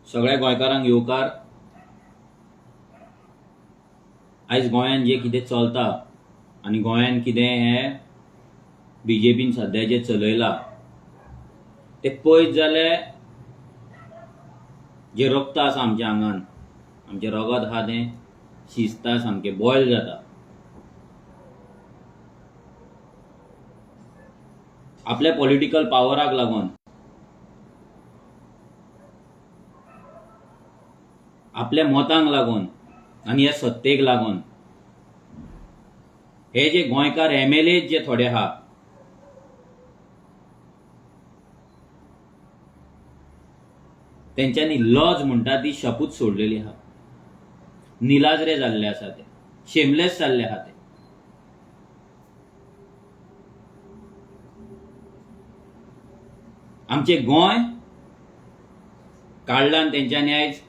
सगळ्या गोंयकारांक येवकार. आयज गोंयांत जें कितें चलता आनी गोंयांत कितें हें बीजेपीन सद्या जें चलयलां तें पळयत जाल्यार जें रक्त आसा आमच्या आंगान, आमचें रगत आसा तें शिजता, सामकें बॉयल जाता. आपल्या पॉलिटिकल पावराक लागून, आपल्या मतांक लागून आनी ह्या सत्तेक लागून हे जे गोंयकार एमएलए जे थोडे आहा तेंच्यांनी लज म्हणटा ती शपूत सोडलेली आहा. निलाजरे जाल्ले आसा ते, शेमलेस जाल्ले आहा ते. आमचें गोंय काडलां तेंच्यांनी, आयज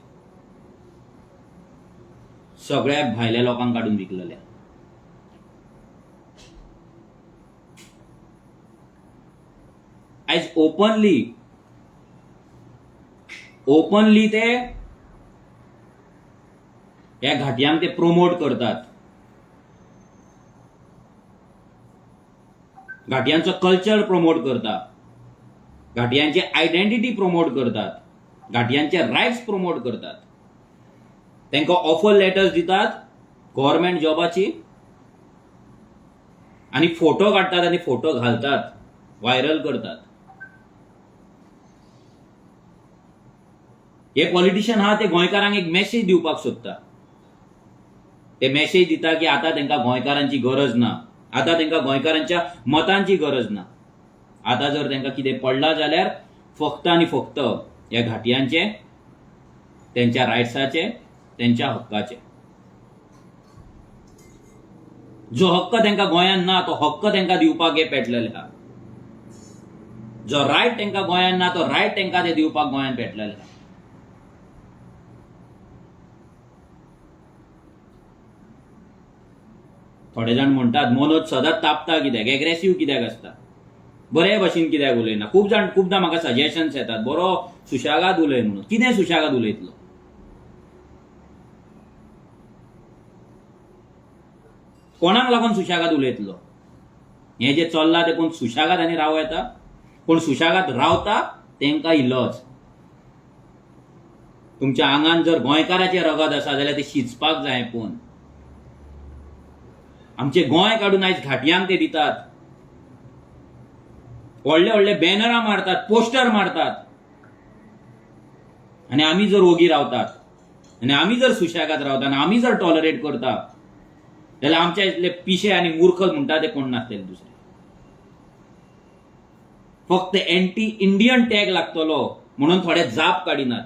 सगळ्या भायल्या लोकांक काडून विकलेले. आयज ओपनली ओपनली ते ह्या घाटयांक ते प्रोमोट करतात, घाटयांचो कल्चर प्रोमोट करता, घाटयांची आयडेंटिटी प्रोमोट करतात, घाटयांचे रायट्स प्रोमोट करतात. तांकां ऑफर लेटर्स दितात गव्हर्मेंट जॉबाची आनी फोटो काडटात आनी फोटो घालतात, व्हायरल करतात. हे पॉलिटिशियन आहा ते गोंयकारांक एक मॅसेज दिवपाक सोदता. ते मॅसेज दिता की आतां तांकां गोंयकारांची गरज ना, आतां तांकां गोंयकारांच्या मतांची गरज ना. आतां जर तांकां कितें पडलां जाल्यार फक्त आनी फक्त ह्या घाटयांचे, तेंच्या रायट्साचे, तेंच्या हक्काचे. जो हक्क तांकां गोंयांत ना तो हक्क तांकां दिवपाक हे पेटलेले आहा. जो रायट तांकां गोंयांत ना तो रायट तांकां ते दिवपाक गोंयांत पेटलेले आहा. थोडे जाण म्हणटात मनोज सदांच तापता कित्याक, एग्रेसीव कित्याक आसता, बरे भाशेन कित्याक उलयना. खूब जाण खूबदां म्हाका सजेशन्स येतात, बरो सुशेगाद उलय म्हणून. कितें सुशेगाद उलयतलो? कोणाक लागून सुशेगाद उलयतलो? हें जें चल्लां तें कोण सुशेगाद आनी रावं येता? कोण सुशेगाद रावता तेंकां ही लज. तुमच्या आंगान जर गोंयकाराचें रगत आसा जाल्यार तें शिजपाक जाय. पूण आमचें गोंय काडून आयज घाटयांक ते दितात, व्हडले व्हडले बॅनरां मारतात, पोस्टर मारतात, आनी आमी जर ओगी रावतात आनी आमी जर सुशेगाद रावतात आनी आमी जर टॉलरेट करता जाल्यार आमच्या इतले पिशे आनी मूर्ख म्हणटा ते कोण नासतले दुसरे. फक्त एंटी इंडियन टॅग लागतलो म्हणून थोडे जाप काडिनात.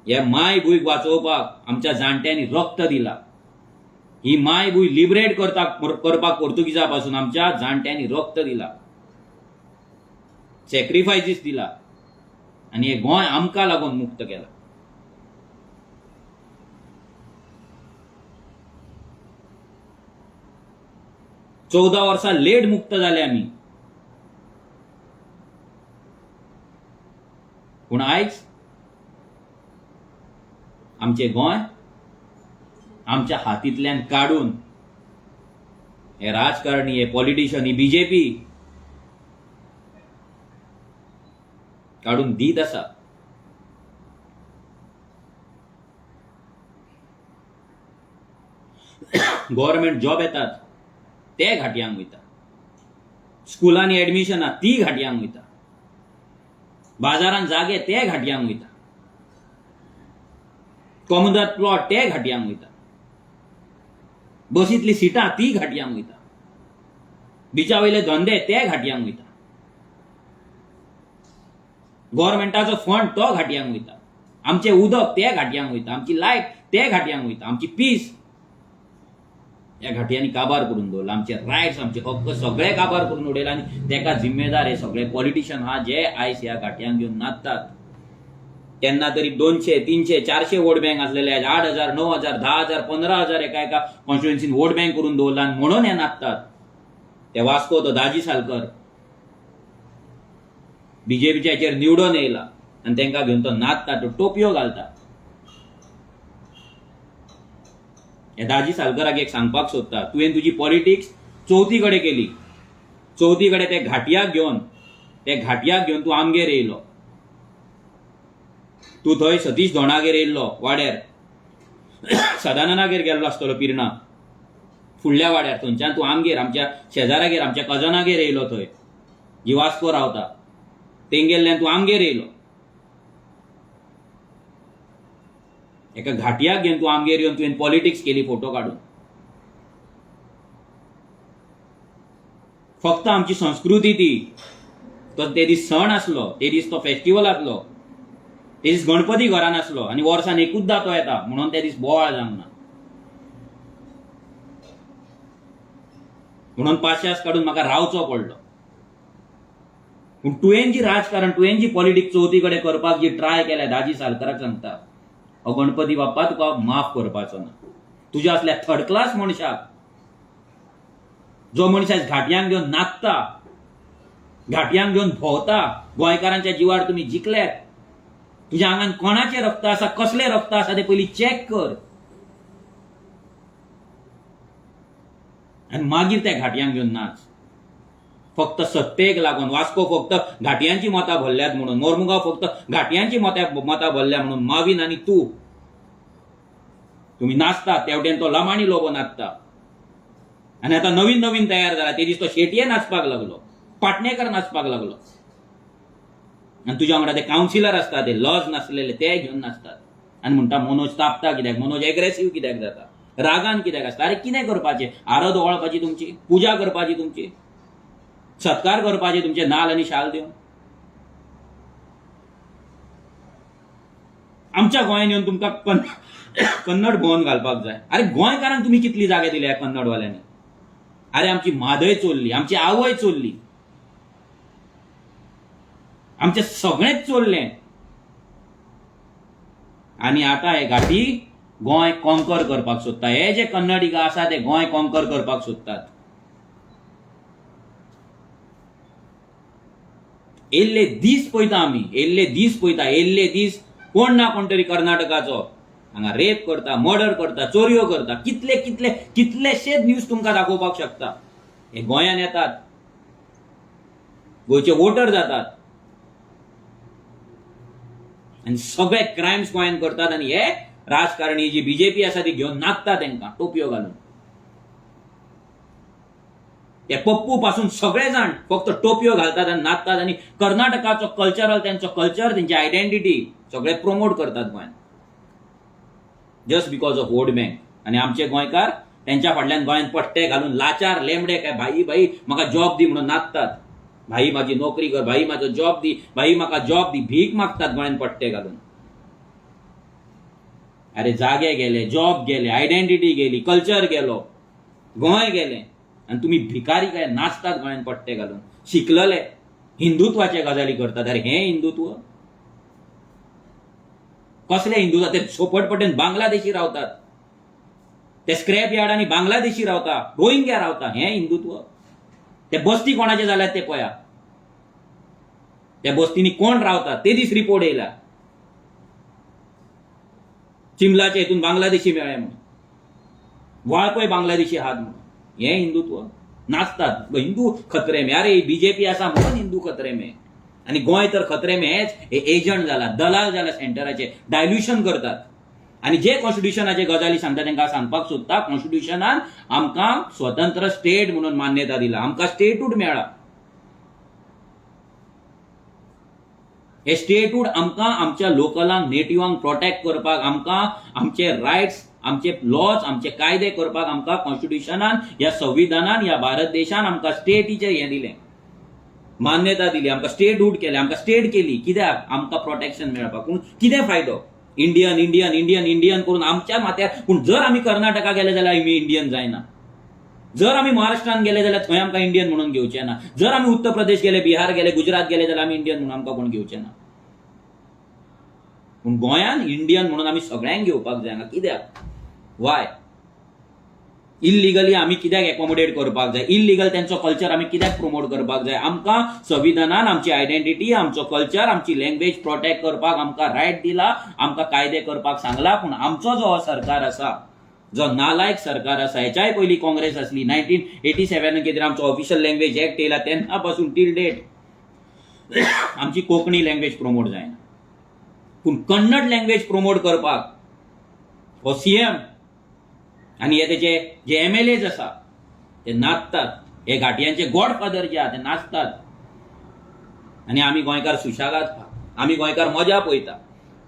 हे मायभूंयक वाचोवपाक आमच्या जाणट्यांनी रक्त दिला. ही मायभूंय लिबरेट करपाक पोर्तुगिजा पासून आमच्या जाणट्यांनी रक्त दिला, सॅक्रिफायसीस दिला आनी हे गोंय आमकां लागून मुक्त केला. 14 वर्सां लेट मुक्त जाले आमी, पूण आयज आमचें गोंय आमच्या हातींतल्यान काडून हे राजकारणी, हे पॉलिटिशियन, ही बीजेपी काडून दीत आसा. गव्हर्मेंट जॉब येतात ते घाटयांक वयता, स्कुलांनी एडमिशनां ती घाटयांक वयता, बाजारांत जागे ते घाटयांक वयता, कोमुनिदाद प्लॉट ते घाटयांक वयता, बसींतली सिटां ती घाटयांक वयता, बिचा वयले धंदे ते घाटयांक वयता, गव्हर्मेंटाचो फंड तो घाटयांक वयता, आमचें उदक ते घाटयांक वयता, आमची लायट ते घाटयांक वयता, आमची पीस ह्या घाटयांनी काबार करून दवरला. आमचे रायट्स, आमचे हक्क सगळे काबार करून उडयले आनी तेका जिम्मेदार हे सगळे पॉलिटिशियन आहा जे आयज ह्या घाटयांक घेवन नाचतात. केन्ना तरी 200, 300, 400 वोट बँक आसलेले आयज 8,000, 9,000, 10,000, 15,000 एका एका कॉन्स्टिट्युएन्सीन वोट बँक करून दवरला म्हणून हे नाचतात. ते वास्को तो दाजी सालकर बीजेपीच्या हेचेर निवडून येयला. आनी तांकां घेवन तो नाचता, तो टोपयो घालता. हे दाजी सालकराक एक सांगपाक सोदता, तुवें तुजी पॉलिटिक्स चवथी कडेन केली, चवथी कडेन ते घाटयाक घेवन, ते घाटयाक घेवन तूं आमगेर येयलो, तूं थंय सतीश धोणागेर येयल्लो वाड्यार, सदाननागेर गेल्लो आसतलो पिर्णा फुडल्या वाड्यार, थंयच्यान तूं आमगेर आमच्या शेजारागेर आमच्या कजनागेर येयलो, थंय जी वास्को रावता तेंगेल्ल्यान तूं आमगेर येयलो. एका घाटयाक घेवन तूं आमगेर येवन तुवें पॉलिटिक्स केली फोटो काडून. फक्त आमची संस्कृती ती, तो ते दीस सण आसलो, ते दीस तो फेस्टिवल आसलो, ते दीस गणपती घरान आसलो आनी वर्सान एकूचदा तो येता म्हणून ते दीस बोवाळ जावंक ना, म्हणून पाशास काडून म्हाका रावचो पडलो. पूण तुवें जी राजकारण, तुवें जी पॉलिटिक्स चवथी कडेन करपाक जी ट्राय केल्या, दाजी सालकराक सांगता, हो गणपती बाप्पा तुका माफ करपाचो ना. तुज्या असल्या थर्ड क्लास मनशाक, जो मनीस आयज घाटयांक घेवन नाचता, घाटयांक घेवन भोंवता, गोंयकारांच्या जिवार तुमी जिखल्यात, तुज्या आंगान कोणाचें रक्त आसा, कसलें रक्त आसा तें पयलीं चॅक कर आनी मागीर त्या घाटयांक घेवन नाच. फक्त सत्तेक लागून वास्को फक्त घाटयांची मतां भरल्यात म्हणून, मोरमुगांव फक्त घाटयांची मतां भरल्या म्हणून मावीन आनी तूं तुमी नाचतात, तेवटेन तो लमाणी लोबो नाचता. आनी आतां नवीन नवीन तयार जाला, ते दीस तो शेटये नाचपाक लागलो, पाटणेकर नाचपाक लागलो, आनी तुज्या वांगडा ते कावन्सिलर आसता ते लज नासलेले ते घेवन नाचतात आनी म्हणटा मनोज तापता कित्याक, मनोज एग्रेसीव कित्याक जाता, रागान कित्याक आसता. अरे कितें करपाचें, आरत ओवाळपाची तुमची, पुजा करपाची तुमची, सत्कार करपाचे तुमचे नाल आनी शाल दिवन. आमच्या गोंयांत येवन तुमकां कन्नड भोवन घालपाक जाय. अरे गोंयकारांक तुमी कितली जागे दिल्या कन्नडवाल्यांनी. अरे आमची म्हादय चोरली, आमची आवय चोरली, आमचें सगळेंच चोरलें, आनी आतां हे घाटी गोंय कॉन्कर करपाक सोदता. हे जे कन्नडिगा आसा ते गोंय कॉन्कर करपाक सोदतात. येल्ले दीस पळयता आमी, येल्ले दीस पळयता, येल्ले दीस कोण ना कोण तरी कर्नाटकाचो हांगा रेप करता, मर्डर करता, चोरयो करता. कितले कितले कितलेशेच न्यूज तुमकां दाखोवपाक शकता. हे गोंयान येतात, गोंयचे वोटर जातात आनी सगळे क्रायम्स गोंयान करतात. आनी हे राजकारणी जी बीजेपी आसा ती घेवन नाचता तांकां टोपयो घालून. ते पप्पू पासून सगळे जाण फक्त टोपयो घालतात आनी नाचतात आनी कर्नाटकाचो कल्चरल, तेंचो कल्चर, तेंची आयडेंटिटी सगळे प्रमोट करतात गोंयान, just because of vote bank. आनी आमचे गोंयकार तेंच्या फाटल्यान गोंयांत पट्टे घालून लाचार लेमडे काय भाई भाई म्हाका जॉब दी म्हणून नाचतात, भाई म्हाजी नोकरी कर, भाई म्हाजो जॉब दी, भाई म्हाका जॉब दी, भीक मागतात गोंयांत पट्टे घालून. अरे जागे गेले, जॉब गेले, आयडेंटिटी गेली, कल्चर गेलो, गोंय गेलें, आनी तुमी भिकारी काय नाचतात गोंयांत पट्टे घालून. शिकलले हिंदुत्वाचे गजाली करतात. अरे हें हिंदुत्व कसले हिंदुत्व? ते सोपटपटेन बांगलादेशी रावतात, ते स्क्रॅप यार्डांनी बांगलादेशी रावता, रोहिंग्या रावता, हें हिंदुत्व? ते बस्ती कोणाचे जाल्यात ते पळया, त्या बस्तींनी कोण रावता ते दीस रिपोर्ट येयला, चिमलाच्या हितून बांगलादेशी मेळ्ळे म्हणून, वाळपय बांगलादेशी आहात म्हणून. हें हिंदुत्व? नाचतात हिंदू खतरे में. अरे बीजेपी आसा म्हणून हिंदू खतरे में, आनी गोंय तर खतरे में. हेच हे एजंट जाला, दलाल जाला, सेंटराचे डायल्युशन करतात. आनी जे कॉन्स्टिट्युशनाचे गजाली सांगता तांकां सांगपाक सोदता, कॉन्स्टिट्युशनान आमकां स्वतंत्र स्टेट म्हणून मान्यता दिला, आमकां स्टेटूड मेळ्ळा. हे स्टेटूड आमकां आमच्या लोकलांक, नेटिवांक प्रोटेक्ट करपाक, आमकां आमचे रायट्स, आमचे लॉज, आमचे कायदे करपाक आमकां कॉन्स्टिट्युशनान, ह्या संविधानान, ह्या भारत देशान आमकां स्टेटीचें हें दिलें, मान्यता दिली, आमकां स्टेटहूड केलें, आमकां स्टेट केली. कित्याक? आमकां प्रोटेक्शन मेळपाक. पूण कितें फायदो? इंडियन इंडियन इंडियन इंडियन करून आमच्या माथ्यार. पूण जर आमी कर्नाटका गेले जाल्यार आमी इंडियन जायना, जर आमी महाराष्ट्रान गेले जाल्यार थंय आमकां इंडियन म्हणून घेवचे ना, जर आमी उत्तर प्रदेश गेले, बिहार गेले, गुजरात गेले जाल्यार आमी इंडियन म्हणून आमकां कोण घेवचे ना. पूण गोंयान इंडियन म्हणून आमी सगळ्यांक घेवपाक जाय. कित्याक? वाय? इल्लिगली आमी कित्याक एकोमोडेट करपाक जाय? इल्लिगल तेंचो कल्चर आमी कित्याक प्रमोट करपाक जाय? आमकां संविधानान आमची आयडेंटिटी, आमचो कल्चर, आमची लँग्वेज प्रोटेक्ट करपाक आमकां रायट दिला, आमकां कायदे करपाक सांगला. पूण आमचो जो सरकार आसा, जो नालायक सरकार आसा, हेच्याय पयलीं काँग्रेस आसली, 1987 कितें आमचो ऑफिशियल लँग्वेज एक्ट येयला, तेन्ना पासून टील डेट आमची कोंकणी लँग्वेज प्रमोट जायना, पूण कन्नड लँग्वेज प्रमोट करपाक हो सीएम आनी हे तेजे जे एमएलएज आसा ते नाचतात. हे घाटयांचे गॉडफादर जे आहा ते नाचतात आनी आमी गोंयकार सुशागात. आमी गोंयकार मजा पळयता.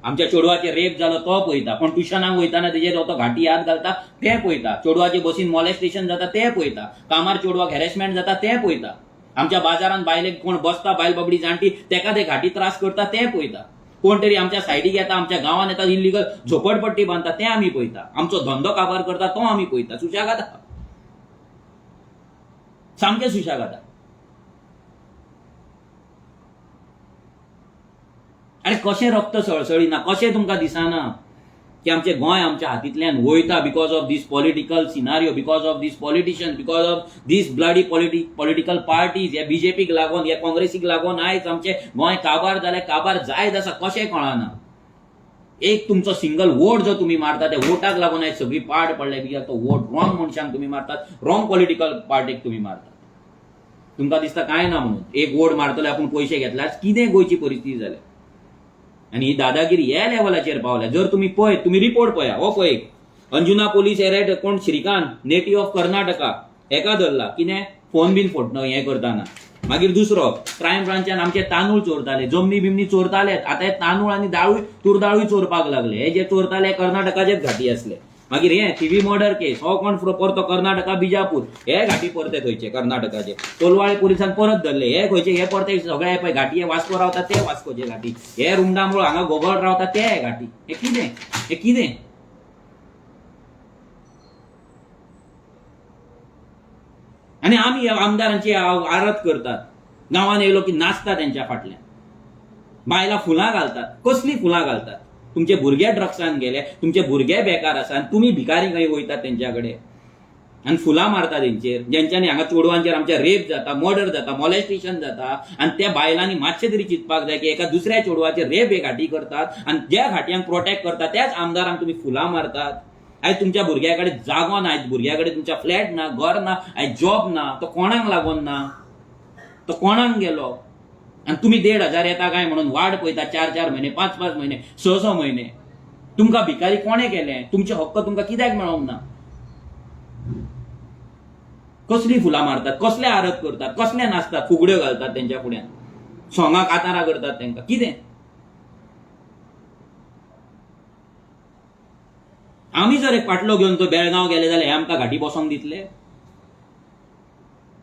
आमच्या चेडवाचेर रेप जालो तो पळयता, कोण ट्युशनाक वयताना तेजेर तो घाटी हात घालता तें पळयता, चेडवाचे बसीन मॉलेस्टेशन जाता तें पळयता, कामार चेडवाक हॅरेसमेंट जाता तें पळयता, आमच्या बाजारान बायलेक कोण बसता, बायल बाबडी जाणटी, तेका ते घाटी त्रास करता तें पळयता, कोण तरी आमच्या सायडीक येता, आमच्या गांवान येता, इल्लिगल झोपडपट्टी बांदता तें आमी पळयता, आमचो धंदो काबार करता तो आमी पळयता. सुशेगाद, सामकें सुशेगाद. आरे कशें रक्त सळसळिना, कशें तुमकां दिसना की आमचें गोंय आमच्या हातींतल्यान वयता because of this political scenario, because of this politician, because of this bloody political parties? ह्या बीजेपीक लागून, ह्या काँग्रेसीक लागून आयज आमचें गोंय काबार जालें, काबार जायत आसा. कशें कळना? एक तुमचो सिंगल वोट जो तुमी मारता, त्या वोटाक लागून आयज सगळी पाड पडल्या, कित्याक तो वोट रॉंग मनशांक तुमी मारतात, रॉंग पॉलिटिकल पार्टीक तुमी मारतात. तुमकां दिसता कांय ना म्हणून, एक वोट मारतले आपूण, पयशे घेतले. आज कितें गोंयची परिस्थिती जाल्या आनी ही दादागिरी ह्या लेवलाचेर पावल्या. जर तुमी पळयत, तुमी रिपोर्ट पळया, हो पळय, अंजुना पोलीस एरेस्ट कोण, श्रीकांत, नेटिव्ह ऑफ कर्नाटका, हेका धरला. कितें फोन बीन फोटनो हें करतना. मागीर दुसरो, क्रायम ब्रांचान आमचे तांदूळ चोरताले, जमनी बिमनी चोरताले, आतां हे तांदूळ आनी दाळूय, तूर दाळूय चोरपाक लागले. हे जे चोरताले कर्नाटकाचेच घाटी आसले. मागीर हे थिवी मर्डर केस, हो कोण, परतो कर्नाटका, बिजापूर, हे घाटी परते थंयचे कर्नाटकाचे. कोलवाळे पुलिसान परत धरले. हे खंयचे? हे परते सगळे पळय घाटी, हे वास्को रावता ते वास्कोचे घाटी, हे रुंडामूळ हांगा गोगोळ रावता ते घाटी. हे कितें? हे कितें? आनी आमी ह्या आमदारांची आरत करतात. गांवांत येयलो की नाचता तेंच्या फाटल्यान, बायलां फुलां घालतात. कसलीं फुलां घालतात? तुमचे भुरगे ड्रग्सान गेले, तुमचे भुरगे बेकार आसा आनी तुमी भिकारी खंय वयतात तेंच्या कडेन आनी फुलां मारता तेंचेर, जेंच्यांनी हांगा चेडवांचेर आमच्या रेप जाता, मर्डर जाता, मॉलेस्टेशन जाता. आनी त्या बायलांनी मातशें तरी चिंतपाक जाय की एका दुसऱ्या चेडवाचेर रेप हे घाटी करतात आनी ज्या घाटयांक प्रोटेक्ट करतात त्याच आमदारांक तुमी फुलां मारतात. आयज तुमच्या भुरग्या कडेन जागो ना, आयज भुरग्या कडेन तुमच्या फ्लॅट ना, घर ना, आयज जॉब ना, तो कोणाक लागून ना? तो कोणाक गेलो? आनी तुमी 1500 येता काय म्हणून वाट पळयता, 4-4 म्हयने, 5-5 म्हयने, 6-6 म्हयने. तुमकां भिकारी कोणें केलें? तुमचे हक्क तुमकां कित्याक मेळोंक ना? कसलीं फुलां मारतात, कसले आरत करतात, कसले नाचतात, फुगड्यो घालतात तेंच्या फुड्यान, सोंगां कातारां करतात तेंकां, कितें? आमी जर एक पाटलो घेवन तो बेळगांव गेले जाल्यार हे आमकां घाटी बसोंक दितले?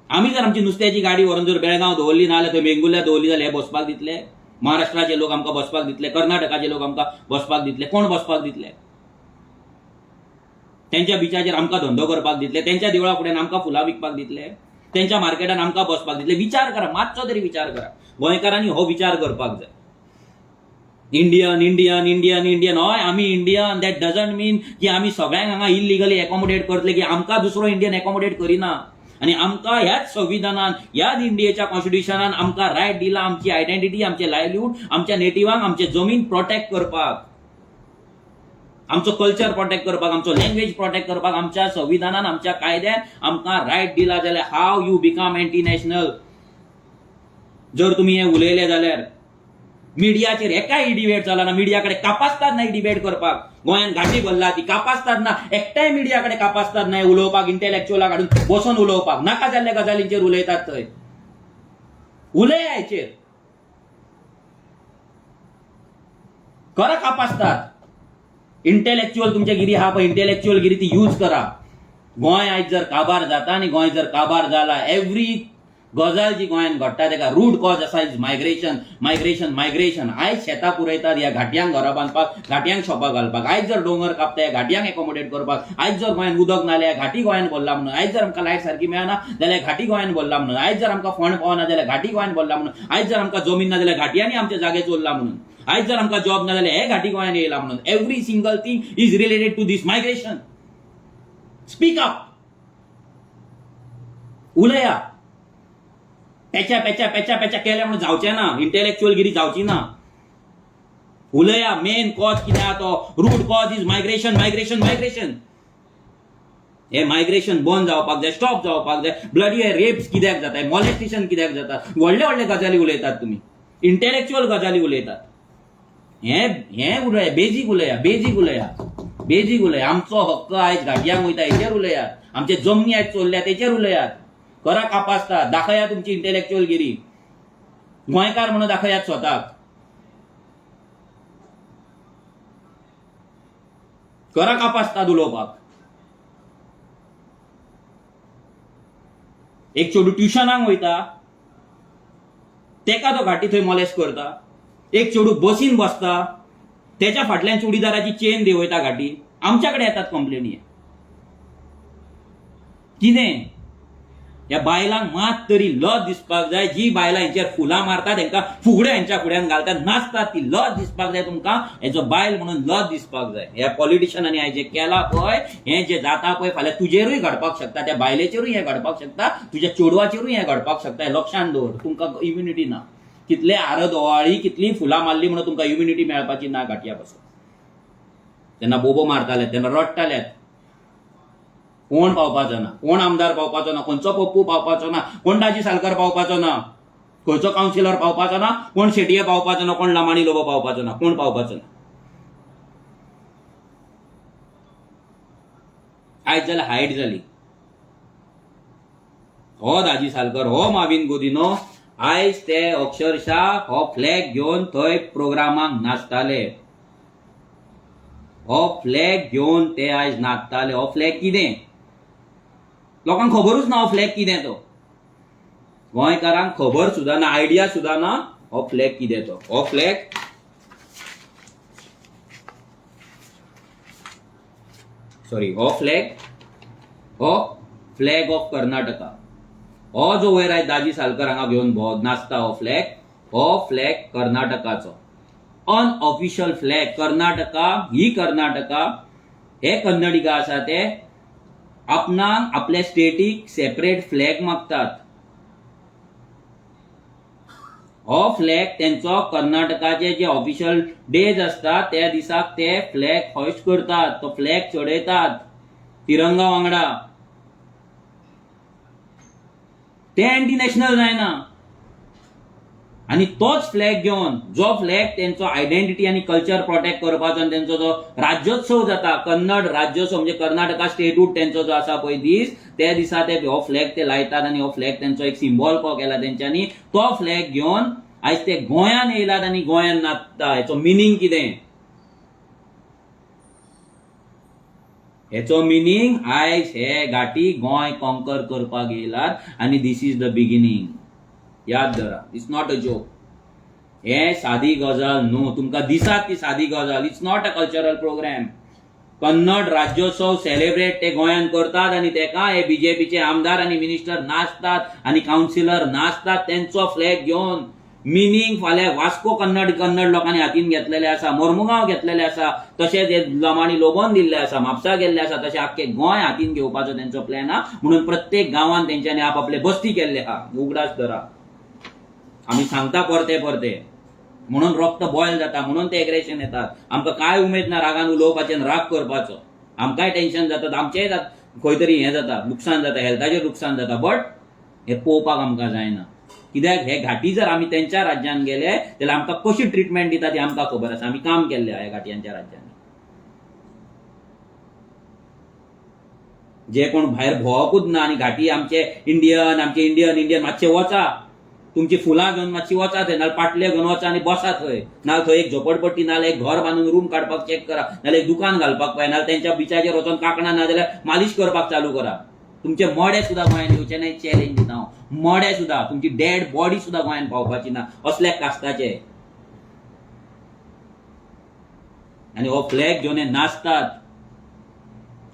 आमी जर आमची नुस्त्याची गाडी व्हरून जर बेळगांव दवरली ना जाल्यार, थंय वेंगुर्ल्या दवरली जाल्यार हे बसपाक दितले? महाराष्ट्राचे लोक आमकां बसपाक दितले? कर्नाटकाचे लोक आमकां बसपाक दितले? कोण बसपाक दितले? तेंच्या बिचाचेर आमकां धंदो करपाक दितले? तेंच्या देवळा फुड्यान आमकां फुलां विकपाक दितले? तेंच्या मार्केटान आमकां बसपाक दितले? विचार करा, मातसो तरी विचार करा. गोंयकारांनी हो विचार करपाक जाय. इंडियन, इंडियन, इंडियन, इंडियन, हय आमी इंडियन, that doesn't मीन की आमी सगळ्यांक हांगा इल्लिगली एकोमोडेट करतले, की आमकां दुसरो इंडियन एकोमोडेट करिना. आनी आमकां ह्याच संविधानान, ह्याच इंडियेच्या कॉन्स्टिट्युशनान आमकां रायट दिला आमची आयडेंटिटी, आमचे लायवलीहूड, आमच्या नेटिवांक आमचे जमीन प्रोटेक्ट करपाक, आमचो कल्चर प्रोटेक्ट करपाक, आमचो लँग्वेज प्रोटेक्ट करपाक. आमच्या संविधानान, आमच्या कायद्यान आमकां रायट दिला जाल्यार how you become anti national? जर तुमी हें उलयले जाल्यार मिडियाचेर एकाय डिबेट चलना. मिडिया कडेन कापास्ताद ना डिबेट करपाक. गोंयांत घाटी भरला ती कापास्ताद ना, एकट्याय मिडिया कडेन कापास्ताद ना उलोवपाक, इंटेलेक्च्युअलाक हाडून बसोन उलोवपाक. नाका जाल्ल्या गजालींचेर उलयतात थंय. उलया हेचेर, करा कापास्ताद. इंटेलेक्च्युअल तुमच्या गिरी आहा पळय, इंटेलेक्च्युअल गिरी ती यूज करा. गोंय आयज जर काबार जाता आनी गोंय जर काबार जाला, एवरी गजाल जी गोंयांत घडटा तेका रूट कॉज आसा is migration, migration, migration. आयज शेतां पुरयतात ह्या घाटयांक घरां बांदपाक, घाटयांक शॉपां घालपाक. आयज जर दोंगर कापता ह्या घाटयांक एकोमोडेट करपाक. आयज जर गोंयांत उदक ना जाल्यार घाटी गोंयांत भरला म्हणून. आयज जर आमकां लायट सारकी मेळना जाल्यार घाटी गोंयांत भरला म्हणून. आयज जर आमकां फंड पावना जाल्यार घाटी गोंयांत भरला म्हणून. आयज जर आमकां जमीन ना जाल्यार घाटयांनी आमचे जागे चोरला म्हणून. आयज जर आमकां जॉब ना जाल्यार हे घाटी गोंयांत येयला म्हणून. Every single thing is related to this migration. Speak up. उलया. पेच्या पेच्या पेच्या पेच्या केल्या म्हणून जावचें ना, इंटेलेक्च्युअल गिरी जावची ना. उलया. मेन कॉज कितें आहा तो root cause is migration, migration, migration. हे मायग्रेशन बंद जावपाक जाय, स्टॉप जावपाक जाय. ब्लडी हे रेप्स कित्याक जाता, मॉलेस्टेशन कित्याक जाता? व्हडले व्हडले गजाली उलयतात तुमी, इंटेलेक्च्युअल गजाली उलयतात. हे हे उलया, बेजीक उलया, बेजीक उलया, बेजीक उलया. आमचो हक्क आयज घाटयांक वयता हेचेर उलयात. आमचे जमनी आयज चोरल्या तेचेर उलयात. करा कापासता, दाखया तुमची इंटेलेक्च्युअल गिरी. गोंयकार म्हणून दाखयात स्वताक. करा कापासतात उलोवपाक. एक चेडूं ट्युशनाक वयता, तेका तो घाटी थंय मोलेस करता. एक चेडूं बसीन बसता, तेच्या फाटल्यान चुडीदाराची चेन देंवयता घाटी. आमच्या कडेन येतात कंप्लेनी. कितें ह्या बायलांक मात तरी लज दिसपाक जाय. जी बायलां हेंचेर फुलां मारतात, हेंकां फुगड्यो हेंच्या फुड्यान घालतात, नाचतात, ती लज दिसपाक जाय तुमकां. हेजो बायल म्हणून लज दिसपाक जाय. ह्या पॉलिटिशनांनी आयज जें केलां पळय, हें जें जाता पळय, फाल्यां तुजेरूय घडपाक शकता, त्या बायलेचेरूय हें घडपाक शकता, तुज्या चेडवाचेरूय हें घडपाक शकता. हें लक्षांत दवर. तुमकां इम्युनिटी ना. कितले आरद ओवाळी, कितली फुलां मारली म्हणून तुमकां इम्युनिटी मेळपाची ना घाटया पासून. तेन्ना बोबो मारताले, तेन्ना रडटाले. कोण पावपाचो ना, कोण आमदार पावपाचो ना, खंयचो पप्पू पावपाचो ना, कोण दाजी सालकार पावपाचो ना, खंयचो कावन्सिलर पावपाचो ना, कोण शेटये पावपाचो ना, कोण लमाणी लोबो पावपाचो ना, कोण पावपाचो ना. आयज जाल्यार हायट जाली. हो दाजी सालकर, हो माविन गोदिनो, आयज ते अक्षरशः हो फ्लॅग घेवन थंय प्रोग्रामाक नाचताले. हो फ्लॅग घेवन ते आयज नाचताले. हो फ्लॅग कितें लोकांक खबरूच ना. हो फ्लॅग कितें तो गोंयकारांक खबर सुद्दां ना, आयडिया सुद्दां ना हो फ्लॅग कितें तो. हो फ्लॅग सॉरी, हो फ्लॅग, हो फ्लॅग ऑफ कर्नाटका. हो जो वयर आयज दाजी सालकर हांगा घेवन भोंवत नाचता हो फ्लॅग, हो फ्लॅग कर्नाटकाचो अनऑफिशियल फ्लॅग. कर्नाटका ही कर्नाटका हे कन्नडिगा आसा ते आपणाक आपल्या स्टेटीक सेपरेट फ्लॅग मागतात. हो फ्लॅग तेंचो कर्नाटकाचे जे ऑफिशियल डेज आसता त्या दिसाक ते फ्लॅग हॉयस्ट करतात, तो फ्लॅग चडयतात तिरंगा वांगडा. ते अँटी नॅशनल जायना. आनी तोच फ्लॅग घेवन, जो फ्लॅग तेंचो आयडेंटिटी आनी कल्चर प्रोटेक्ट करपाचो आनी तेंचो जो राज्योत्सव जाता, कन्नड राज्योत्सव म्हणजे कर्नाटका स्टेटहूड तेंचो जो आसा पळय दीस, त्या दिसा ते हो फ्लॅग ते लायतात आनी हो फ्लॅग तेंचो एक सिम्बॉल को केला तेंच्यांनी. तो फ्लॅग घेवन आयज ते गोंयान येयलात आनी गोंयान नाचता. हेचो मिनींग कितें? हेचो मिनींग आयज हे घाटी गोंय कॉन्कर करपाक येयलात आनी this is the beginning. याद धरा, it's not a joke. हे सादी गजाल न्हू. तुमकां दिसात ती सादी गजाल. It's not a cultural programme. Kannada Rajyotsav celebrate ते गोंयांत करतात आनी तेका हे बीजेपीचे आमदार आनी मिनिस्टर नाचतात आनी कावन्सिलर नाचतात तेंचो फ्लॅग घेवन. मिनींग फाल्यां वास्को कन्नड कन्नड लोकांनी हातीन घेतलेले आसा, मोर्मुगांव घेतलेले आसा, तशेंच हे लमाणी लोबोन दिल्ले आसा, म्हापसा गेल्ले आसा, तशें आख्खे गोंय हातीन घेवपाचो तेंचो प्लॅन आहा. म्हणून प्रत्येक गांवान तेंच्यांनी आपआपले बस्ती केल्ले आहा. उगडास धरा, आमी सांगता परते परते. म्हणून रक्त बॉयल जाता, म्हणून ते एग्रेशन येतात. आमकां कांय उमेद ना रागान उलोवपाचें आनी राग करपाचो. आमकांय टेन्शन जाता, आमचेंय खंय तरी हें जाता, लुकसाण जाता, हेल्थाचेर लुकसाण जाता. बट हें पळोवपाक आमकां जायना. कित्याक हे घाटी जर आमी तेंच्या राज्यांत गेले जाल्यार आमकां कशी ट्रिटमेंट दिता ती आमकां खबर आसा. आमी काम केल्लें ह्या घाटयांच्या राज्यांनी. जे कोण भायर भोंवकूच ना आनी घाटी आमचे इंडियन, आमचे इंडियन इंडियन, मातशे वचा, तुमची फुलां घेवन मातशी वचा थंय, नाल्यार पाटले घेवन वचा आनी बसा थंय, नाल्यार थंय एक झोपडपट्टी, नाल्यार एक घर बांदून रूम काडपाक चॅक करा, नाल्यार एक दुकान घालपाक पळय, नाल्यार तेंच्या बिचाचेर वचोन कांकणां नाजाल्यार मालिश करपाक चालू करा. तुमचे मडें सुद्दां गोंयांत येवचें ना, चॅलेंज दिता हांव. मडें सुद्दां, तुमची डेड बॉडी सुद्दां गोंयांत पावपाची ना असल्या कास्ताचे. आनी हो फ्लॅग घेवन हे नाचतात.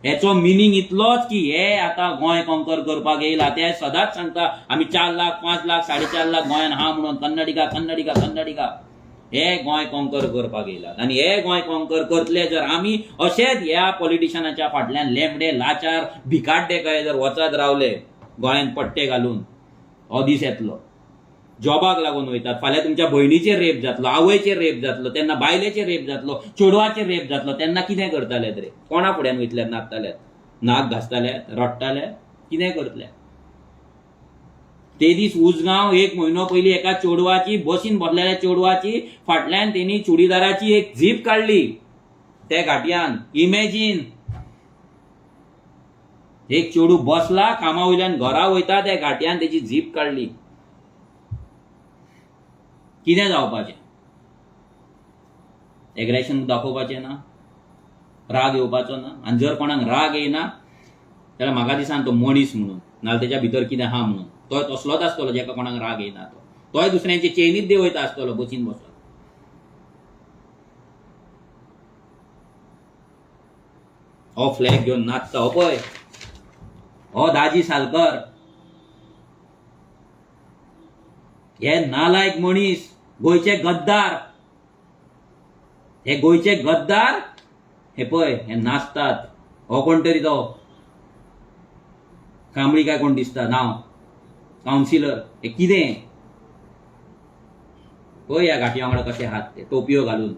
हेचो मिनींग इतलोच की हे आतां गोंय कॉन्कर करपाक येयला. ते सदांच सांगता आमी 4 लाख, 5 लाख, 4.5 लाख गोंयान आहा म्हणून. कन्नडिगा कन्नडिगा कन्नडिगा हे गोंय कॉन्कर करपाक येयलात. आनी हे गोंय कॉन्कर करतले जर आमी अशेच ह्या पॉलिटिशनाच्या फाटल्यान लेमडे लाचार भिकाड्डे काय जर वचत रावले. गळ्यान पट्टे घालून. हो दीस येतलो. जॉबाक लागून वयतात. फाल्यां तुमच्या भयणीचेर रेप जातलो, आवयचेर रेप जातलो, तेन्ना बायलेचेर रेप जातलो, चेडवाचेर रेप जातलो, तेन्ना कितें करतले रे? कोणा फुड्यान वयतले? नाचतले, नाक घासतले, रडटले, कितें करतले? ते दीस उजगांव एक म्हयनो पयलीं एका चेडवाची, बसीन बसलेल्या चेडवाची फाटल्यान तेणी चुडीदाराची एक झीप काडली त्या घाटयान. इमॅजीन, एक चेडूं बसला कामा वयल्यान घरा वयता, त्या घाटयान तेची झीप काडली. कितें जावपाचें? एग्रेशन दाखोवपाचें ना, राग येवपाचो ना. आनी जर कोणाक राग येयना जाल्यार म्हाका दिसना तो मनीस म्हणून, नाजाल्यार तेच्या भितर कितें आहा म्हणून. तो तसलोच आसतलो जेका कोणाक राग येयना तो. तोय दुसऱ्यांचे चेनीच देंवयता आसतलो बसीन बसोन. हो फ्लॅग घेवन नाचता हो पळय, हो दाजी सालकर, हे नालायक मनीस, गोंयचे गद्दार, हे गोंयचे गद्दार. हे पळय हे नाचतात. हो कोण तरी तो कांबळी काय कोण दिसता नांव, कावन्सिलर. हे कितें पळय ह्या घांटी वांगडा कशे हात ते टोपयो घालून.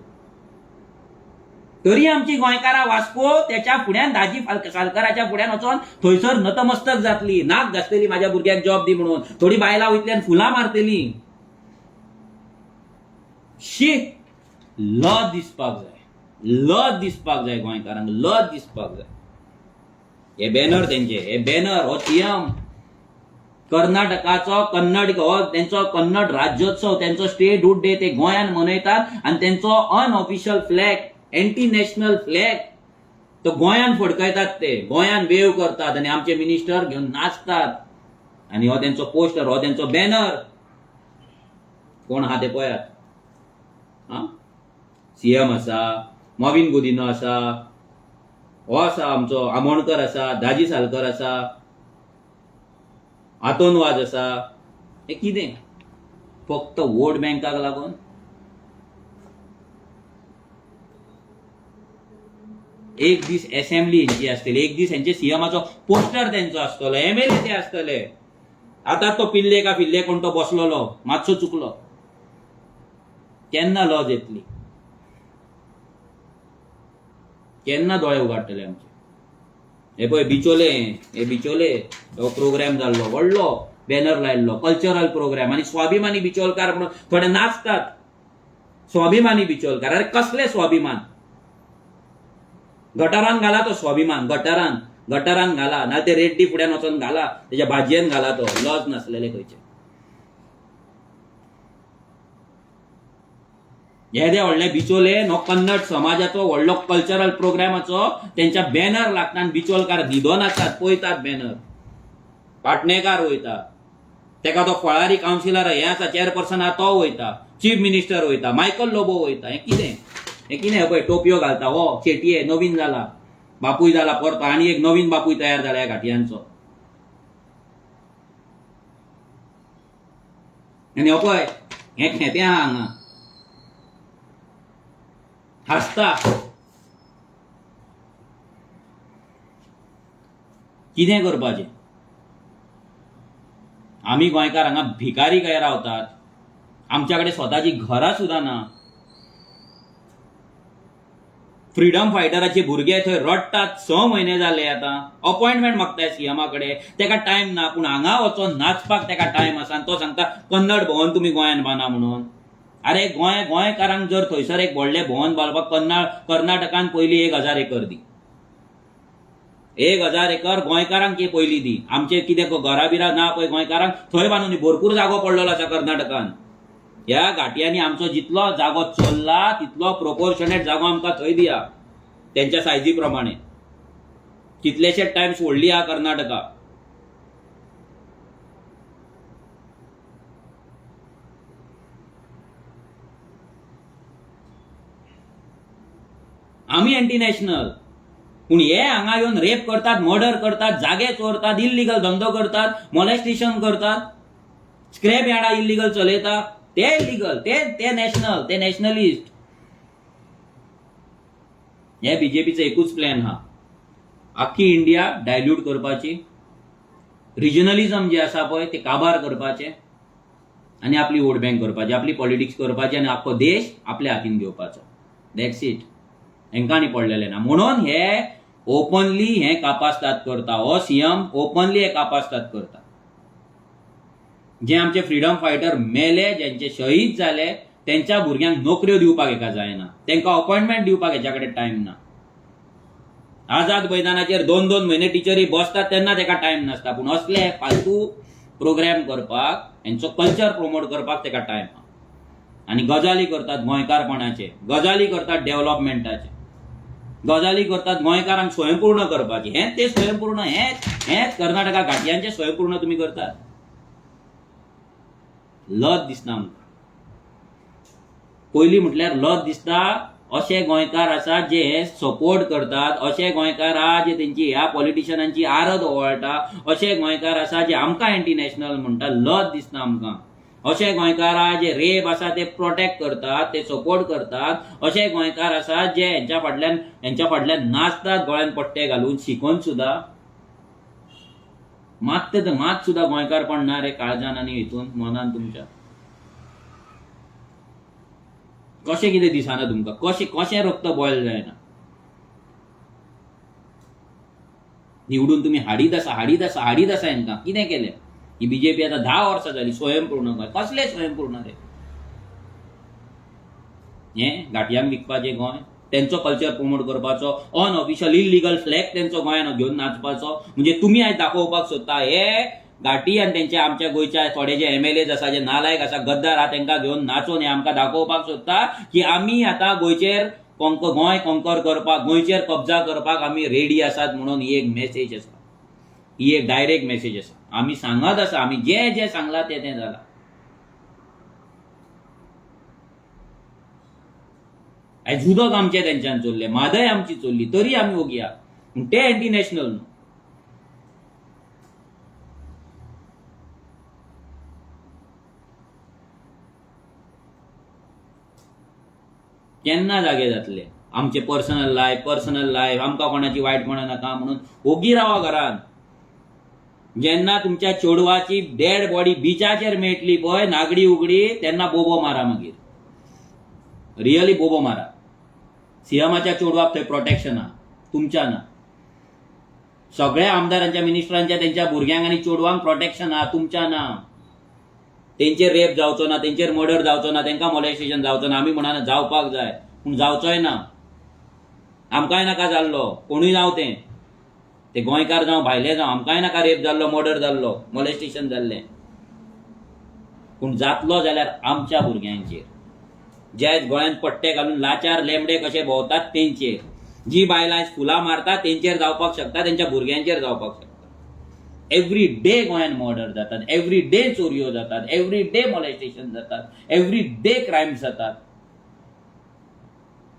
तरी आमची गोंयकारां वास्को त्याच्या फुड्यान, दाजी सालकराच्या फुड्यान वचोन थंयसर नतमस्तक जातली, नाक घासतली, माझ्या भुरग्याक जॉब दी म्हणून. थोडी बायलां वयतली फुलां मारतली. शी, लज दिसपाक जाय, लज दिसपाक जाय गोंयकारांक, लज दिसपाक जाय. हे बॅनर तेंचे, हे बॅनर, हो सीएम कर्नाटकाचो, कन्नड हो तेंचो कन्नड राज्योत्सव, तेंचो स्टेटहूड डे ते गोंयान मनयतात आनी तेंचो unofficial flag, anti national flag तो गोंयान फडकयतात, ते गोंयान वेव करतात आनी आमचे मिनिस्टर घेवन नाचतात. आनी हो तेंचो पोस्टर, हो तेंचो बॅनर. कोण आहा ते पळयात. आं, सीएम आसा, मॉविन गुदिन्हो आसा, हो आसा आमचो आमोणकर आसा, दाजी सालकर आसा, आतोन वाज आसा. हे कितें फक्त वोट बँकाक लागून? एक दीस एसेंब्ली हेंची आसतली, एक दीस हेंचे सीएमाचो पोस्टर तेंचो आसतलो, एमएलए ते आसतले. आतां तो पिल्ले का फिल्ले कोण तो बसलोलो मातसो चुकलो. केन्ना लज येतली? केन्ना दोळे उगाडटले आमचे? हे पळय बिचोले, हे बिचोले हो प्रोग्राम जाल्लो, व्हडलो बॅनर लायल्लो, कल्चरल प्रोग्राम. आनी स्वाभिमानी बिचोलकार म्हणून थोडे नाचतात. स्वाभिमानी बिचोलकार, अरे कसले स्वाभिमान? गटारान घाला तो स्वाभिमान, गटारान, गटारान घाला, ना ते रेड्डी फुड्यान वचोन घाला, तेच्या भाजयेन घाला तो. लज नासलेले खंयचे. येदे व्हडले बिचोले नो कन्नड समाजाचो व्हडलो कल्चरल प्रोग्रामाचो तेंच्या बॅनर लागता आनी बिचोलकार न्हिदोन आसतात, पळयतात बॅनर. पाटणेकार वयता, तेका तो फळारी कावन्सिलर हें आसा, चेअरपर्सन आसा तो वयता, चीफ मिनिस्टर वयता, मायकल लोबो वयता. हें कितें? हें कितें? पळय टोपयो घालता हो शेटये, नवीन जाला, बापूय जाला परतो, आनी एक नवीन बापूय तयार जाला ह्या घाटयांचो. आनी हो पळय हें खेतें आहा हांगा हांसता. कितें करपाचें? आमी गोंयकार हांगा भिकारी काय रावतात. आमच्या कडेन स्वताची घरां सुद्दां ना. फ्रिडम फायटराचे भुरगे थंय रडटात, 6 म्हयने जाले आतां अपॉयंटमेंट मागताय सीएमा कडेन, तेका टायम ना. पूण हांगा वचोन नाचपाक तेका टायम आसा आनी तो सांगता कन्नड भवन तुमी गोंयांत बांदा म्हणून. अरे गोंय गोंयकारांक जर थंयसर एक व्हडलें भवन बांदपाक कर्नाटकान पयलीं 1000 एकर दी, 1000 एकर गोंयकारांक पयलीं दी. आमचे कितें घरां बिरां ना पळय गोंयकारांक, थंय बांदून दी. भरपूर जागो पडलेलो आसा कर्नाटकान. ह्या घाटयांनी आमचो जितलो जागो चल्ला तितलो प्रोपोर्शनेट जागो आमकां थंय दिया, तेंच्या सायजी प्रमाणे. कितलेशे टायम्स व्हडली आहा कर्नाटका. आमी एंटी नॅशनल, पूण हे हांगा येवन रेप करतात, मर्डर करतात, जागे चोरतात, इल्लिगल धंदो करतात, मॉलेस्टेशन करतात, स्क्रॅप यार्डां इल्लिगल चलयता. ते इल्लिगल, ते ते नॅशनल, ते नॅशनलिस्ट. हे बीजेपीचो एकूच प्लॅन हा, आख्खी इंडिया डायल्यूट करपाची, रिजनलिजम जे आसा पळय ते काबार करपाचें आनी आपली वोट बँक करपाची, आपली पॉलिटिक्स करपाची आनी आख्खो देश आपल्या हातीन घेवपाचो. That's it. हेंकां आनी पडलेलें ना म्हणून हे ओपनली हे कापास्ताद करता. हो सीएम ओपनली हे कापास्ताद करता. जे आमचे फ्रिडम फायटर मेले, ज्यांचे शहीद जाले, तेंच्या भुरग्यांक नोकऱ्यो दिवपाक हेका जायना, तेंकां अपॉयंटमेंट दिवपाक हेच्या कडेन टायम ना. आझाद मैदानाचेर 2-2 म्हयने टिचरी बसतात तेन्ना तेका टायम नासता, पूण असले फालतू प्रोग्राम करपाक, हेंचो कल्चर प्रमोट करपाक तेका टायम आहा. आनी गजाली करतात गोंयकारपणाचे, गजाली करतात डेव्हलपमेंटाचे, गजाली करतात गोंयकारांक स्वयंपूर्ण करपाचे. हेंच ते स्वयंपूर्ण, हेंच हेंच कर्नाटका घाटयांचे स्वयंपूर्ण तुमी करतात. लज दिसना आमकां. पयलीं म्हटल्यार लज दिसता अशे गोंयकार आसात जे हे सपोर्ट करतात, अशे गोंयकार आहा जे तेंची ह्या पॉलिटिशनांची आरत ओवाळटा, अशे गोंयकार आसा जे आमकां एंटी नॅशनल म्हणटा. लज दिसना आमकां. अशे गोंयकार आहा जे रेप आसा ते प्रोटेक्ट करतात, ते सपोर्ट करतात. अशे गोंयकार आसात जे हेंच्या फाटल्यान नाचतात, गळ्यान पट्टे घालून, शिकोन सुद्दां मात मात सुद्दां गोंयकारपण ना रे काळजान आनी हितून मनान तुमच्या. कशें कितें दिसना तुमकां? कशें कशें रक्त बॉयल जायना? निवडून तुमी हाडीत आसा, हाडीत आसा, हाडीत आसा. हेंकां कितें केलें ही बीजेपी? आतां 10 वर्सां जाली. स्वयंपूर्ण गोंय, कसलें स्वयंपूर्ण रे हें? घाटयांक विकपाचें गोंय, तेंचो कल्चर प्रमोट करपाचो, अनऑफिशियल इलिगल फ्लॅग तेंचो गोंयान घेवन नाचपाचो. म्हणजे तुमी आयज दाखोवपाक सोदता हे घाटी आनी तेंचे आमच्या गोंयच्या थोडे जे एमएलएज आसा, जे नालायक आसा, गद्दार आहा, तेंकां घेवन नाचोन हे आमकां दाखोवपाक सोदता की आमी आतां गोंयचेर गोंय कॉन्कर करपाक, गोंयचेर कब्जा करपाक आमी रेडी आसात म्हणून. ही एक मेसेज आसा, ही एक डायरेक्ट मेसेज आसा. आमी सांगत आसा, आमी जे जे सांगलां तें तें जालां. आयज उदक आमचें तेंच्यान चोरलें, म्हादय आमची चोरली, तरी आमी ओगी आहा. पूण ते एंटी नॅशनल न्हू. केन्ना जागे जातले? आमचे पर्सनल लायफ, पर्सनल लायफ, आमकां कोणाची वायटपणां नाका म्हणून ओगी रावा घरान. जेन्ना तुमच्या चेडवाची डेड बॉडी बिचाचेर मेळटली पळय, नागडी उगडी, तेन्ना बोबो मारा मागीर, रियली बोबो मारा. सीएमाच्या चेडवाक थंय प्रोटेक्शन आहा, तुमच्या ना. सगळ्या आमदारांच्या, मिनिस्टरांच्या, तेंच्या भुरग्यांक आनी चेडवांक प्रोटेक्शन आहा, तुमच्या ना. तेंचेर रेप जावचो ना, तेंचेर मर्डर जावचो ना, तेंकां मोलेस्टेशन जावचो ना. आमी म्हणना जावपाक जाय, पूण जावचोय ना. आमकांय नाका जाल्लो, कोणूय जावं तें, ते गोंयकार जावं भायले जावं, आमकांय नाका रेप जाल्लो, मर्डर जाल्लो, मोलेस्टेशन जाल्लें. पूण जातलो जाल्यार आमच्या भुरग्यांचेर, जे गोंयांत पट्टे घालून लाचार लेमडे कशे भोंवतात तेंचेर, जी बायलां फुलां मारतात तेंचेर जावपाक शकता, तेंच्या भुरग्यांचेर जावपाक शकता. एवरी डे गोंयांत मर्डर जातात, एवरी डे चोरयो जातात, एवरी डे मोलेस्टेशन जातात, एवरी डे क्रायम्स जातात,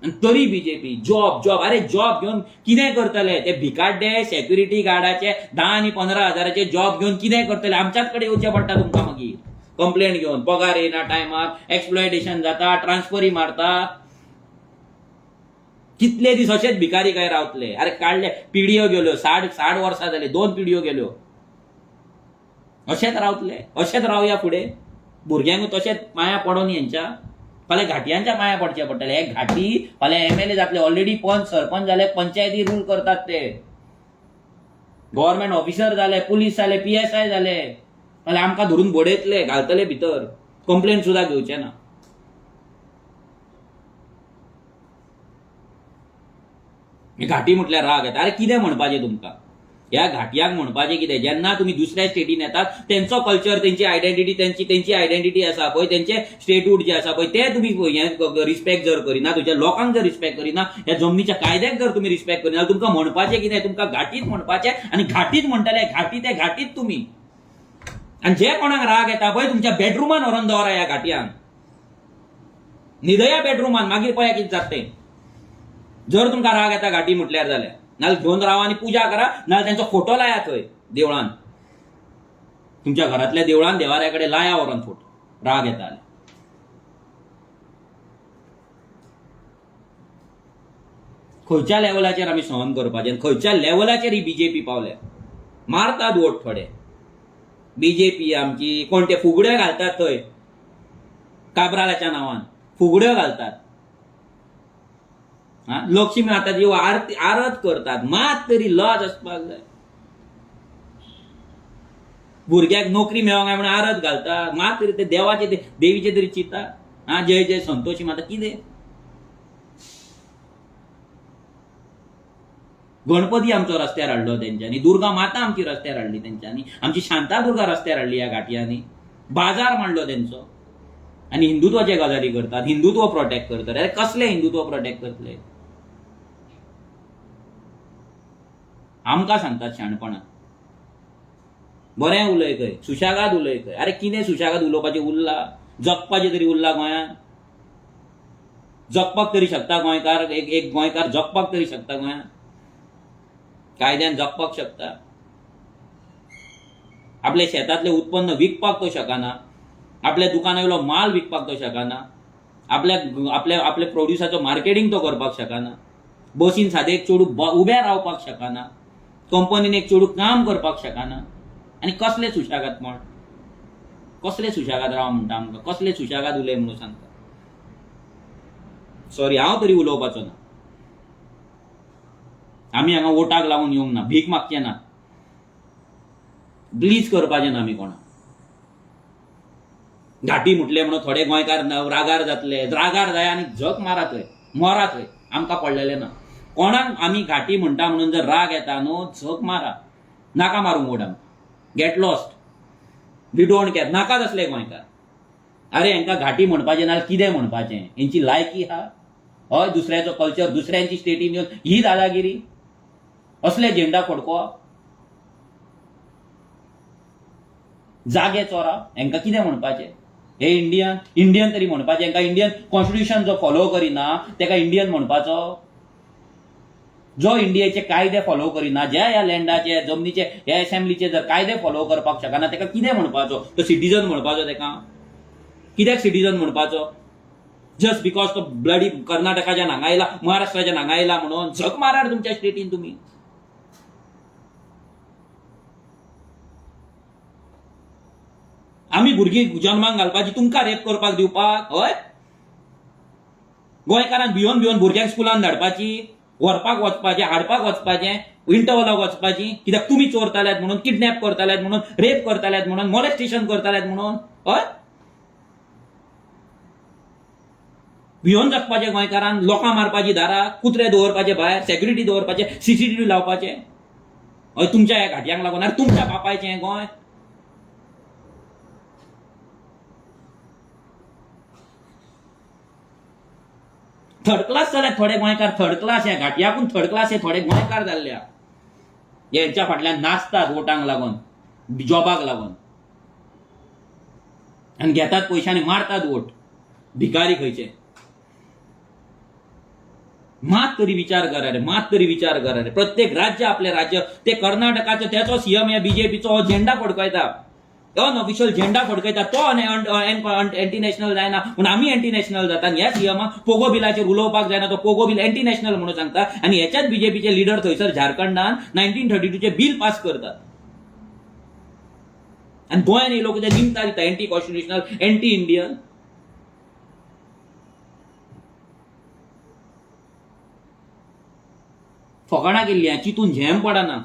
आनी तरी बीजेपी जॉब जॉब. अरे जॉब घेवन कितें करतले ते भिकाड्डे? सेक्युरिटी गार्डाचे 10 आनी 15 हजाराचे जॉब घेवन कितें करतले? आमच्याच कडेन येवचें पडटा तुमकां मागीर कंप्लेंट घेवन. पगार येयना टायमार, एक्सप्लॉयटेशन जाता, ट्रान्सफरी मारता. कितले दीस अशेच भिकारी काय रावतले? अरे काडले पिढयो गेल्यो, 60 वर्सां जाली, 2 पिढयो गेल्यो, अशेच रावतले? अशेच रावया फुडें? भुरग्यांक तशेंच पांयां पडोन हेंच्या फाल्यां घाटयांच्या पांयां पडचे पडटले. हे घाटी फाल्यां एमएलए जातले, ऑलरेडी पंच सरपंच जाले, पंचायती रूल करतात ते, गव्हर्मेंट ऑफिसर जाले, पुलीस जाले, पीएसआय जाले. फाल्यां आमकां धरून बडयतले, घालतले भितर, कंप्लेन सुद्दां घेवचे ना. घाटी म्हटल्यार राग येता. अरे कितें म्हणपाचें तुमकां ह्या घाटयांक? म्हणपाचें कितें? जेन्ना तुमी दुसऱ्या स्टेटीन येतात, तेंचो कल्चर, तेंची आयडेंटिटी, तेंची तेंची आयडेंटिटी आसा पळय, तेंचे स्टेटहूड जे आसा पळय, ते तुमी हें रिस्पेक्ट जर करिना, तुमच्या लोकांक जर रिस्पेक्ट करिना, ह्या जमनीच्या कायद्याक जर तुमी रिस्पेक्ट करिना, तुमकां म्हणपाचें कितें? तुमकां घाटीत म्हणपाचें. आनी घाटीत म्हणटले, घाटी ते घाटीत तुमी. आनी जे कोणाक राग येता पळय, तुमच्या बेडरुमान व्हरोन दवरा ह्या घाटयांक, न्हिदया बेडरुमान, मागीर पळया कितें जाता तें. जर तुमकां राग येता घाटी म्हटल्यार जाल्यार, नाल्यार घेवन रावा आनी पुजा करा, नाल्यार तेंचो फोटो लाया थंय देवळान, तुमच्या घरांतल्या देवळान, देवाऱ्या कडेन लाया व्हरोन फोटो, राग येता जाल्यार. खंयच्या लेवलाचेर आमी सहन करपाचें? खंयच्या लेवलाचेर ही बीजेपी पावल्या? मारतात वोट थोडे. बीजेपी आमची कोण ते फुगड्यो घालतात थंय काब्रालाच्या नांवान फुगड्यो घालतात. हा, लक्ष्मी माताची आरती आरत करतात. मात तरी लज आसपाक जाय. भुरग्याक नोकरी मेळोंक जाय म्हणून आरत घालता, मात तरी ते देवाचे ते देवीचे तरी चिंता. हा, जय जय संतोषी माता कितें. गणपती आमचो रस्त्यार हाडलो तेंच्यांनी, दुर्गा माता आमची रस्त्यार हाडली तेंच्यांनी, आमची शांतादुर्गा रस्त्यार हाडली ह्या घाटयांनी, बाजार मांडलो तेंचो. आनी हिंदुत्वाचे गजाली करतात, हिंदुत्व प्रोटेक्ट करतात. अरे कसले हिंदुत्व प्रोटेक्ट करतले? आमकां सांगतात शाणपणां. बरें उलय खंय, सुशेगाद उलय खंय. अरे कितें सुशेगाद उलोवपाचें उरलां? जगपाचें तरी उरलां गोंयांत? जगपाक तरी शकता गोंयकार? एक एक गोंयकार जगपाक तरी शकता गोंयांत? कायद्यान जगपाक शकता? आपल्या शेतांतलें उत्पन्न विकपाक तो शकना, आपल्या दुकाना वयलो माल विकपाक तो शकना, आपल्या आपल्या आपल्या प्रोड्युसाचो मार्केटींग तो करपाक शकना, बसीन सादें एक चेडूं उबें रावपाक शकना, कंपनीन एक चेडूं काम करपाक शकना. आनी कसले सुशेगाद म्हण, कसले सुशेगाद राव म्हणटा आमकां, कसले सुशेगाद उलय म्हणून सांगता. सॉरी, हांव तरी उलोवपाचो ना. आमी हांगा वोटाक लागून येवंक ना, भीक मागचे ना, प्लीज करपाचें ना आमी कोणाक. घाटी म्हटले म्हणून थोडे गोंयकार रागार जातले, रागार जाय आनी झक मारा थंय, मरा थंय, आमकां पडलेलें ना. कोणाक आमी घाटी म्हणटा म्हणून जर राग येता न्हू, झक मारा, नाका मारूंक वोट आमकां. Get lost, we don't care. नाकाच असले गोंयकार. अरे हांकां घाटी म्हणपाचें नाल्यार कितें म्हणपाचें? हेंची लायकी आहा? हय, दुसऱ्याचो कल्चर दुसऱ्यांची स्टेटीन येवन ही दादागिरी, असले झेंडा फडको, जागे चोरा, हांकां कितें म्हणपाचें? हे इंडियन, इंडियन तरी म्हणपाचें हांकां? इंडियन कॉन्स्टिट्युशन जो फॉलो करिना ताका इंडियन म्हणपाचो? जो इंडियेचे कायदे फॉलो करिना, ज्या ह्या लँडाचे जमनीचे ह्या एसेंब्लीचे जर कायदे फॉलो करपाक शकना ताका कितें म्हणपाचो? तो सिटीजन म्हणपाचो ताका? कित्याक सिटीजन म्हणपाचो? जस्ट because तो ब्लडी कर्नाटकाच्यान हांगा आयला, महाराष्ट्राच्यान हांगा आयला म्हणून झक मारार तुमच्या स्टेटीन तुमी. आमी भुरगीं जन्माक घालपाची तुमकां रेप करपाक दिवपाक? हय, गोंयकारान भियोन भियोन भुरग्यांक स्कुलान धाडपाची, व्हरपाक वचपाचें, हाडपाक वचपाचें, इंटरवलाक वचपाची, कित्याक तुमी चोरताल्यात म्हणून, किडनॅप करताल्यात म्हणून, रेप करताल्यात म्हणून, मॉलेस्टेशन करताल्यात म्हणून. हय, भियोन जगपाचें गोंयकारान, लोकां मारपाची दारां, कुत्रे दवरपाचे भायर, सेक्युरिटी दवरपाचे, सीसीटीव्ही लावपाचे. हय, तुमच्या ह्या घाटयांक लागून. आरे तुमच्या बापायचें हें गोंय. थर्ड क्लास जाल्यार थोडे गोंयकार थर्ड क्लास, ह्या घाटयाकून थर्ड क्लास हे थोडे गोंयकार जाल्ल्या, हेंच्या फाटल्यान नाचतात वोटांक लागून, जॉबाक लागून, आनी घेतात पयशे आनी मारतात वोट. भिकारी खंयचे. मात तरी विचार करा रे, मात तरी विचार करा रे. प्रत्येक राज्य आपलें राज्य, ते कर्नाटकाचो तेचो सीएम ह्या बीजेपीचो हो झेंडा फडकयता, अनऑफिशियल झेंडा फडकयता, तो एंटी नॅशनल जायना पूण आमी एंटी नॅशनल जाता. आनी ह्या सीएमाक पोगो बिलाचेर उलोवपाक जायना, तो पोगो बिल एंटी नॅशनल म्हणून सांगता. आनी हेच्याच बीजेपीचे लिडर थंयसर झारखंडान 1932 बील पास करतात आनी गोंयान हे लोक ते निमतां दिता एंटी कॉन्स्टिट्युशनल, एंटी इंडियन. फकाणां केल्ली, चिंतून झेम पडना.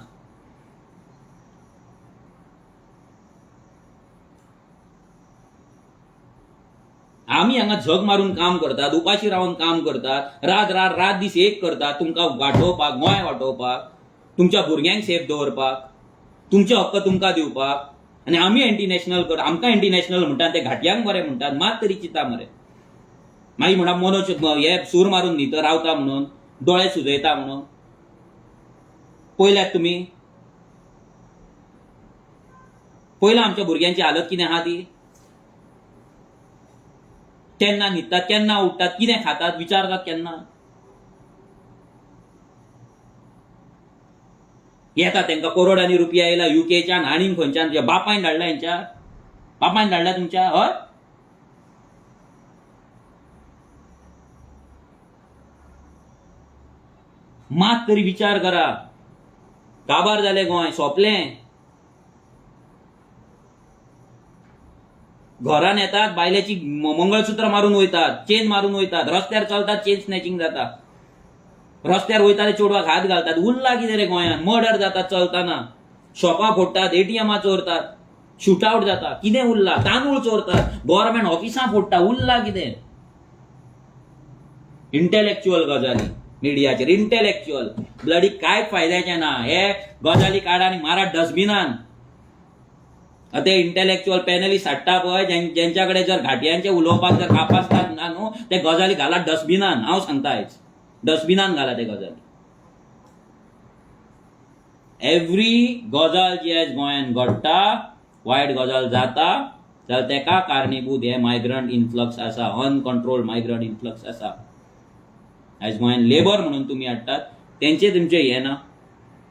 आमी हांगा झग मारून काम करतात, उपाशी रावन काम करतात, रात रात रात दीस एक करतात तुमकां वाटोवपाक, गोंय वाटोवपाक, तुमच्या भुरग्यांक सेफ दवरपाक, तुमचे हक्क तुमकां दिवपाक. आनी आमी एंटी नॅशनल कर, आमकां एंटी नॅशनल म्हणटात, ते घाटयांक बरें म्हणटात. मात तरी चिंता मरे. मागीर म्हणा मनोज हे सूर मारून न्हिद रावता म्हणून, दोळे सुजयता म्हणून. पळयल्यात तुमी, पयला आमच्या भुरग्यांची हालत कितें आहा ती. केन्ना न्हिदतात, केन्ना उठ्ठात, कितें खातात, विचारतात केन्ना? येता तांकां करोडांनी रुपया येयला युकेच्यान आनी खंयच्यान, तुज्या बापायन धाडला, हेंच्या बापायन धाडला तुमच्या. हय, मात तरी विचार करा. काबार जालें गोंय, सोंपलें. घरान येतात, बायलेची मंगळसूत्र मारून वयतात, चेन मारून वयतात, रस्त्यार चलतात, चेन स्नॅचिंग जाता, रस्त्यार वयता ते चेडवाक हात घालतात. उरला कितें रे गोंयांत? मर्डर जाता चलतना, शॉपां फोडटात, एटीएमां चोरतात, शूटआवट जाता. कितें उरला? तांदूळ चोरतात, गव्हर्मेंट ऑफिसां फोडटा. उरला कितें? इंटेलेक्च्युअल गजाली मिडियाचेर, इंटेलेक्च्युअल ब्लडी कांय फायद्याचें ना. हे गजाली काडा आनी मारा डस्टबिनान. ते इंटेलेक्च्युअल पॅनलिस्ट हाडटा पळय, जेंच्या कडेन जर घाटयांचे उलोवपाक जर कापास्ताद ना न्हू, ते गजाली घाला डस्टबिनान. हांव सांगता आयज, डस्टबिनान घाला ते गजाली. एवरी गजाल जी आयज गोंयांत घडटा, वायट गजाल जाता जाल्यार तेका कारणीभूत हे मायग्रंट इन्फ्लक्स आसा, अनकंट्रोल्ड मायग्रंट इन्फ्लक्स आसा. आयज गोंयांत लेबर म्हणून तुमी हाडटात, तेंचे तुमचें हें ना,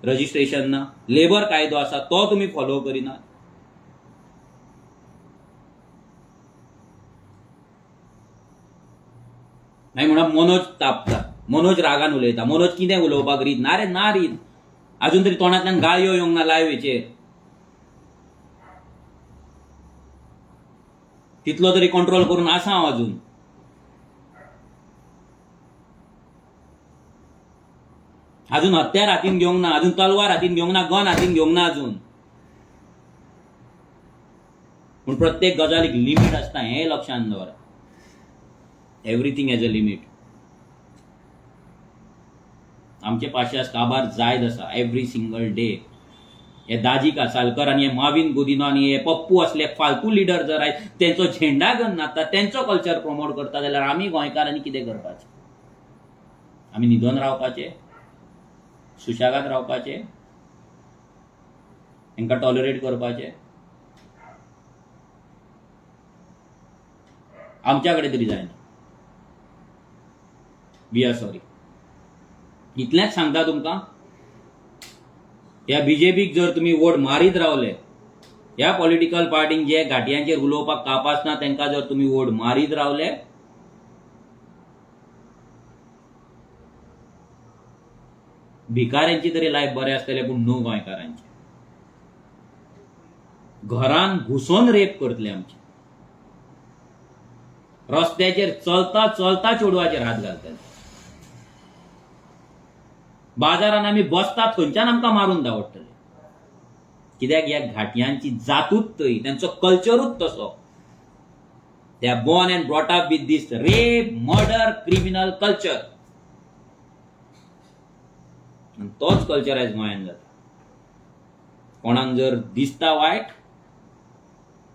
रजिस्ट्रेशन ना, लेबर कायदो आसा तो तुमी फॉलो करिनात. मागीर म्हणप मनोज तापता, मनोज रागान उलयता, मनोज कितें उलोवपाक रीत ना रे, ना रीत. अजून तरी तोंडांतल्यान गाळयो येवंक ना लायव्ह हेचेर, तितलो तरी कंट्रोल करून आसा हांव अजून. अजून हत्यार हातीन घेवंक ना, अजून तलवार हातीन घेवंक ना, गन हातीन घेवंक ना अजून. पूण प्रत्येक गजालीक लिमीट आसता हें लक्षांत दवरा. Everything has a limit. आमचे पाशास काबार जायत आसा एवरी सिंगल डे. हे दाजी कासालकर आनी हे माविन गुदिनो आनी हे पप्पू असले फालतू लिडर जर आयज तेंचो झेंडा घेवन नाचता, तेंचो कल्चर प्रमोट करता जाल्यार आमी गोंयकारांनी कितें करपाचें? आमी न्हिदोन रावपाचें, सुशेगाद रावपाचें, हेंकां टॉलरेट करपाचें? आमच्या कडेन तरी जायना. We are sorry. इतलेंच सांगता तुमकां, ह्या बीजेपीक जर तुमी वोट मारीत रावले, ह्या पॉलिटिकल पार्टींक जे घाटयांचेर उलोवपाक कापासना तांकां जर तुमी वोट मारीत रावले, भिकाऱ्यांची तरी लायफ बरें आसतलें, पूण न्हू गोंयकारांचें. घरान घुसोन रेप करतले आमचे, रस्त्याचेर चलता चलता चेडवाचेर हात घालतले, बाजारान आमी बसतात थंयच्यान आमकां मारून धांवडटले. कित्याक ह्या घाटयांची जातूच थंय, तेंचो कल्चरूच तसो. They are born and brought up with this rape, murder, criminal culture. आनी तोच कल्चर आयज गोंयांत जाता. कोणाक जर दिसता वायट,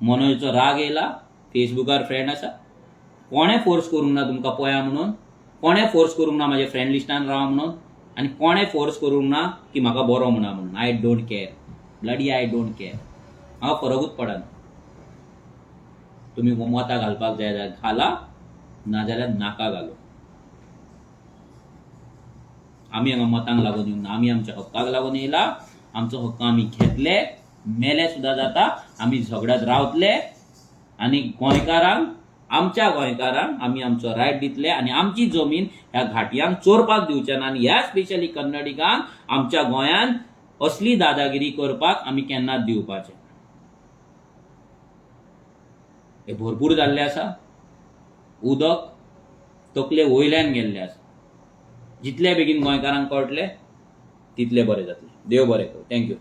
मनोजचो राग येयला, फेसबुकार फ्रेंड आसा, कोणें फोर्स करूंक ना तुमकां पळया म्हणून, कोणें फोर्स करूंक ना म्हाज्या फ्रेंड लिस्टान रावा म्हणून, आनी कोणें फोर्स करूंक ना की म्हाका बरो म्हणा म्हणून. I don't care, bloody I don't care. म्हाका फरकूच पडना. तुमी मतां घालपाक जाय जाल्यार घाला, नाजाल्यार नाका घालू. आमी हांगा मतांक लागून येवंक ना, आमी आमच्या हक्काक लागून येयला. आमचो हक्क आमी घेतले, मेले सुद्दां जाता, आमी झगड्यात रावतले आनी गोंयकारांक, आमच्या गोंयकारांक आमी आमचो रायट दितले आनी आमची जमीन ह्या घाटयांक चोरपाक दिवचे ना. आनी ह्या स्पेशली कन्नडिगांक आमच्या गोंयांत असली दादागिरी करपाक आमी केन्नाच दिवपाचे. हे भरपूर जाल्ले आसा, उदक तकले वयल्यान गेल्ले आसा. जितले बेगीन गोंयकारांक कळटले तितले बरें जातलें. देव बरें करूं. Thank you.